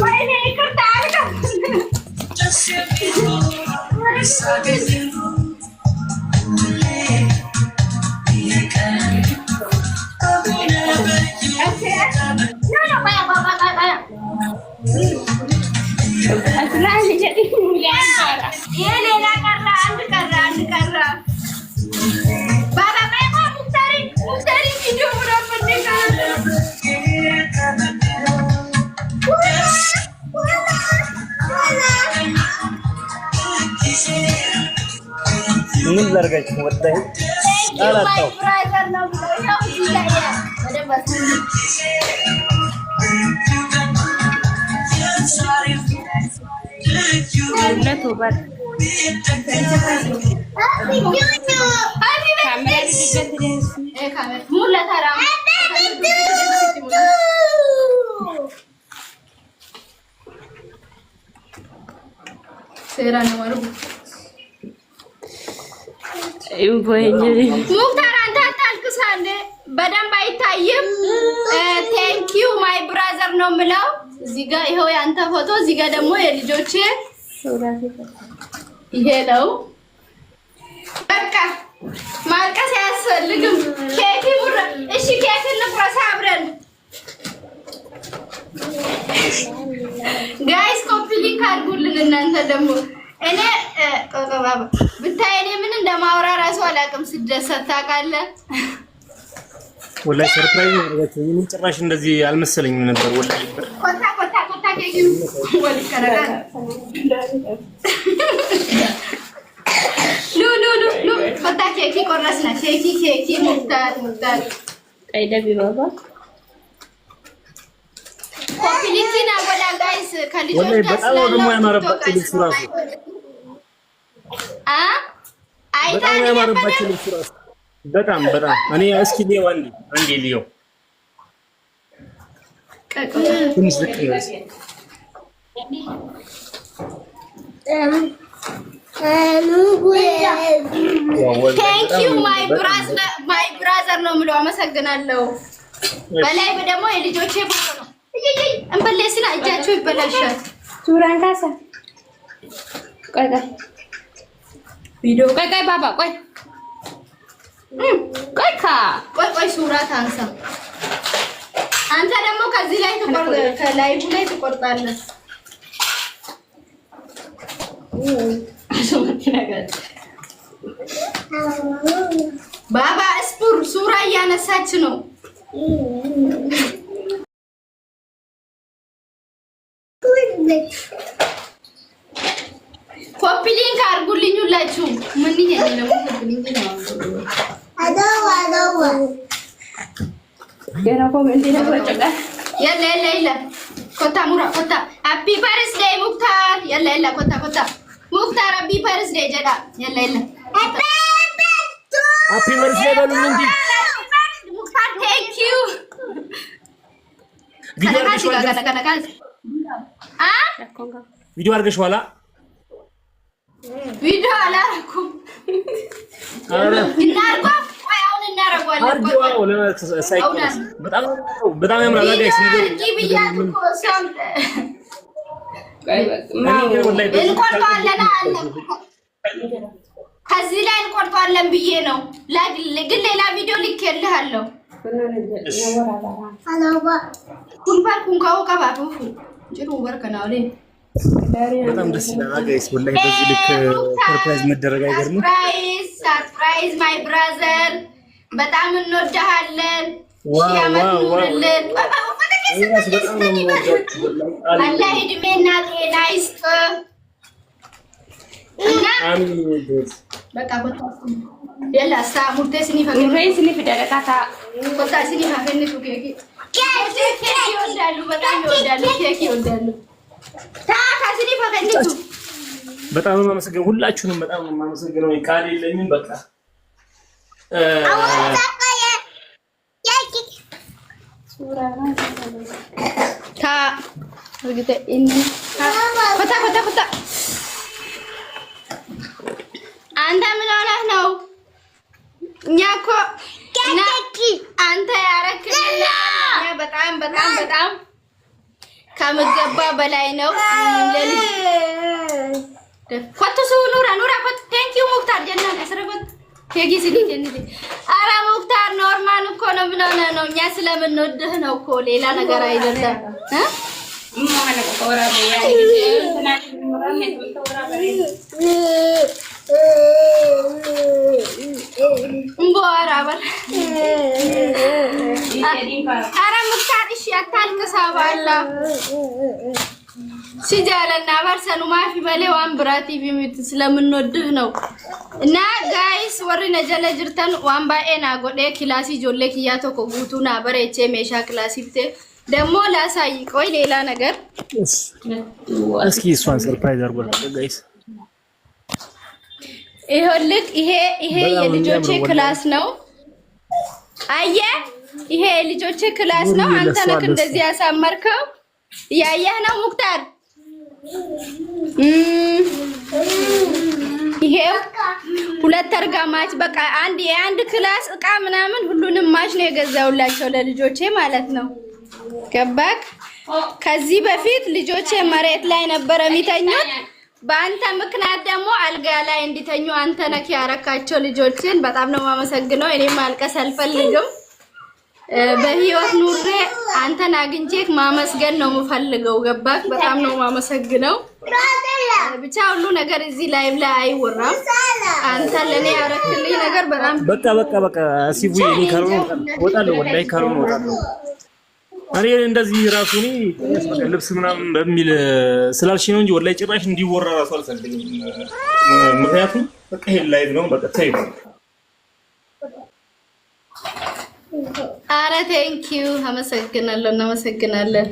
ወይኔ ይቅርታ አልከፍልም። ይሄ ሌላ ቀረ፣ አንድ ቀረ፣ አንድ ቀረ። ባባ ባባ ሙክታሪ ሙክታሪ ቪዲዮ ምናምን ምን ላድርጋችሁ? ወላሂ አላጣሁ። Brother ነው ብሎ ያው እዚህ ላይ በደንብ አስመልክ። Mul'atu bara. Happy Kaameraa birthday. dudduubatti deemsi. Mul'ata seera nama argu. ሙክታር አንተ አታልቅሳ እንዴ! በደንብ አይታይም። Thank you my brother ነው የምለው። እዚህ ጋር ይኸው ያንተ ፎቶ፣ እዚህ ጋር ደግሞ የልጆቼ ይሄ ነው። በቃ ማልቀስ አያስፈልግም። ኬክ ሙረ እሺ፣ ኬክ እንቁረስ አብረን። Guys, copy link አድርጉልን። እናንተ ደግሞ እኔ ብታይ እኔ ምን እንደማወራ እራሱ አላውቅም። ስደሰት ታውቃለህ። ወላሂ surprise ነው ያደረጋችሁ። እኔ ጭራሽ እንደዚህ አልመሰለኝም ነበር። ወላሂ ኮታ ኮታ ኮታ ኬክ ወልከረጋ ኑ ኑ ኑ ኑ ኮታ ኬኪ ቆረስና ኬኪ ኬኪ ሙክታር ሙክታር Qayda baba. Copy link ና ጎዳ guys ከልጆች ወላሂ ጋር በጣም ነው ደግሞ ስላለው ያማረባችሁ ልብሱ ራሱ። አ በጣም አይታን ነው ያማረባችሁ ልብሱ ራሱ። በጣም በጣም እኔ እስኪ ልየው፣ አንዴ አንዴ ልየው። ትንሽ ዝቅ ይበል። Thank you my brother ነው የምለው። አመሰግናለሁ። በላይ ደግሞ የልጆቼ ፎቶ ነው። እየይ እንበለስና እጃቸው ይበላሻል። Suuraan kaasa. ቆይ ቆይ ቪዲዮ ቆይ ቆይ ባባ ቆይ ቆይ ካ ቆይ ቆይ ሱራ ታንሳ። አንተ ደግሞ ከዚህ ላይ ትቆርጥ ከ live ላይ ትቆርጣለህ። ባባ እስፑር ሱራ እያነሳች ነው። Copy link አድርጉልኝ ሁላችሁም። ምን ይሄ ነው? Copy link ነው። ገና comment ነው። يلا يلا يلا ኮታ ሙራ ኮታ happy birthday ሙክታር يلا يلا ኮታ ኮታ ሙክታር happy birthday ጀዳ يلا يلا Happy birthday በሉኝ እንጂ። ሙክታር thank you. ቪዲዮ አድርገሽዋል? አ ቪዲዮ አድርገሽዋል? ቪዲዮ አላረኩም። እናርጓ ቆይ አሁን እናረጓለን። አድርጊው። አዎ፣ ሳይቆረስ በጣም በጣም ያምራል። Guys ቪዲዮ አድርጊ ብያት እኮ እሷም እንቆርጠዋለን አለ። ከዚህ ላይ እንቆርጠዋለን ብዬ ነው፣ ግን ሌላ ቪዲዮ ልኬልሃለሁ። ኩንፈር ኩንካው ቀባቱፉ ጅሩ በርከናውሌ በጣም ደስ ይላል guys። ወላሂ በዚህ ልክ surprise መደረግ አይገርምም? Surprise, surprise, my brother፣ በጣም እንወድሃለን። ሺህ ዓመት ኑርልን። በጣም ነው የምወዳችሁ ወላሂ። አላህ እድሜና ጤና ይስጥ እና አሚን ወዶት በቃ ኮታ የላ ሳ ሙርቴ ስኒ ፈገ Murreen fidadha ኮታ ስኒ ፈገንቱ ኬኪ ኬክ ይወዳሉ፣ በጣም ይወዳሉ፣ ኬክ ይወዳሉ። ታካ ስኒ ፈገንቱ በጣም ነው የማመሰግነው። ሁላችሁንም በጣም ነው የማመሰግነው። ቃል የለኝም። በቃ ታ እርግጠ ኢኒ ኮታ ኮታ ኮታ አንተ ምን ሆነህ ነው? እኛ እኮ አንተ በጣም በጣም ከሚገባ በላይ ነው። Kottu su ኑራ ኑራ kottu። Thank you ሙክታር ጀና ከስረበት የጊዜ ኧረ ሙክታር normal እኮ ነው። ምን ሆነህ ነው? እኛ ስለምንወድህ ነው እኮ፣ ሌላ ነገር አይደለም። እንጎራ በል። ኧረ ሙክታር እሺ አታልቅስ። አባላ si jaallanna bar sanumaaf malee waan biraatiif miti፣ ስለምንወድህ ነው። እና guys, warri na jala jirtan, waan baay'ee naa godhee, kilaasii ijoollee kiyyaa tokko guutuu naa bareechee, meeshaa kilaasii bitee ደግሞ ላሳይ። ቆይ ሌላ ነገር። እስኪ እሷን surprise አድርጓት guys። ይኸውልህ ይሄ የልጆቼ class ነው። አየህ፣ ይሄ የልጆቼ class ነው። አንተ ነህ እንደዚህ ያሳመርከው። እያየህ ነው ሙክታር። ይሄው ሁለት አርጋ match፣ በቃ አንድ የአንድ class እቃ ምናምን ሁሉንም match ነው የገዛውላቸው ለልጆቼ ማለት ነው። ገባክ? ከዚህ በፊት ልጆቼ መሬት ላይ ነበረ የሚተኙት። በአንተ ምክንያት ደግሞ አልጋ ላይ እንዲተኙ አንተ ነህ ያረካቸው ልጆችን። በጣም ነው የማመሰግነው። እኔም ማልቀስ አልፈልግም። በህይወት ኑሬ አንተን አግኝቼህ ማመስገን ነው የምፈልገው። ገባክ? በጣም ነው የማመሰግነው። ብቻ ሁሉ ነገር እዚህ live ላይ አይወራም። አንተ ለኔ ያረክልኝ ነገር በጣም በቃ በቃ በቃ ሲቡ፣ እኔ ካልሆነ እወጣለሁ፣ ወላሂ ካልሆነ እወጣለሁ። እኔ እንደዚህ ራሱ እኔ ልብስ ምናምን በሚል ስላልሽ ነው እንጂ ወላሂ ጭራሽ እንዲወራ ራሱ አልፈልግም። ምክንያቱም በቃ ይሄ live ነው፣ በቃ ተይው። አረ thank you፣ አመሰግናለሁ። እናመሰግናለን።